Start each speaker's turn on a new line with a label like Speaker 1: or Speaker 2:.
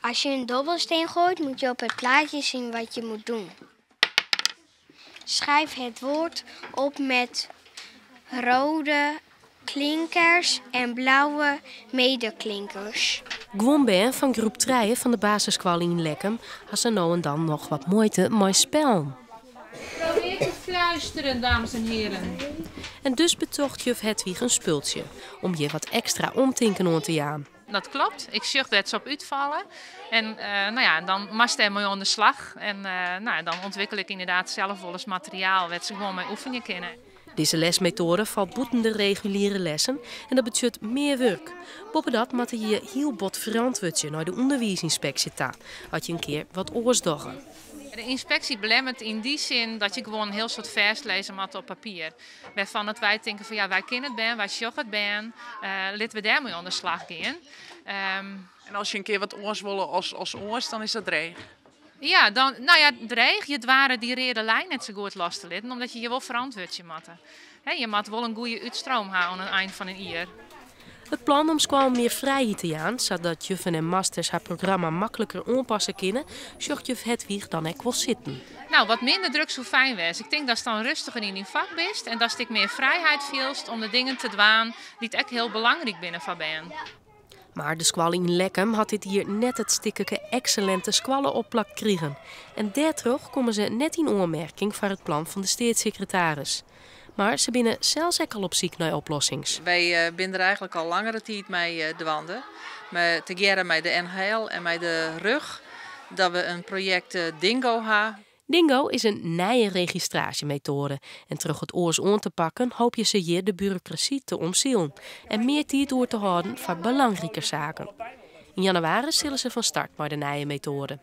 Speaker 1: Als je een dobbelsteen gooit, moet je op het plaatje zien wat je moet doen. Schrijf het woord op met rode klinkers en blauwe medeklinkers.
Speaker 2: Guon bern fan groep trije fan de basisskoalle yn Lekkum ha sa no en dan noch wat muoite mei spellen.
Speaker 3: Probeer te fluisteren, dames en heren.
Speaker 2: En dus betocht juf Hedwig in spultsje om hjir wat ekstra omtinken oan te jaan.
Speaker 3: Dat klopt. Ik sjoch dêr't se op útfalle. En no ja, dan moatst dêr mei oan de slach. En no, dan ûntwikkel ik ynderdaad sels wolris materiaal wêr't se gewoan mei oefenje kinne.
Speaker 2: Dizze lesmetoade falt bûten de reguliere lessen en dat betsjut mear wurk. Boppedat moatte je je hiel bot ferantwurdzje nei de ûnderwiisynspeksje ta as je in kear wat oars dogge.
Speaker 3: De ynspeksje belemmert yn dy sin dat je gewoan in hiel soad fêstlizze moatte op papier. Wêrfan dat wy tinke fan ja, wy kinne it bern, wy sjogge it bern, litte we dêrmei oan de slach gean.
Speaker 4: En as je in kear wat oars wolle as oars, dan is dat dreech?
Speaker 3: Ja, dan, no ja, dreech. Je doare dy reade lijn net sa goed los te litten, omdat je je wol ferantwurdzje moatte. Je moatte wol in goede útstroom ha oan it ein fan in jier.
Speaker 2: It plan om skoallen mear frijheid te jaan, sadat juffen en masters har programma makliker oanpasse kinne, sjocht juf Hedwig dan ek wol sitten.
Speaker 3: No, wat minder druk soe fijn wêze. Ik tink datst dan rêstiger yn dyn fak bist en datst ek mear frijheid fielst om de dingen te dwaan dy't ek hiel belangryk binne foar bern.
Speaker 2: Mar de skoalle yn Lekkum hat dit jier net it stikkerke eksellinte skoalle opplakt krigen. En dêrtroch komme se net yn oanmerking foar it plan fan de steatssekretaris. Mar se binne sels ek al op syk nei oplossings.
Speaker 5: Wy binne der eigenlik al langere tiid mei dwaande. Tegearre mei de NHL en mei de RUG dat we in projekt Dingo ha.
Speaker 2: Dingo is in nije registraasjemetoade en troch it oars oan te pakken hoopje se hjir de burokrasy te omsilen en mear tiid oer te hâlden foar belangriker saken. Yn jannewaris sille se fan start mei de nije metoade.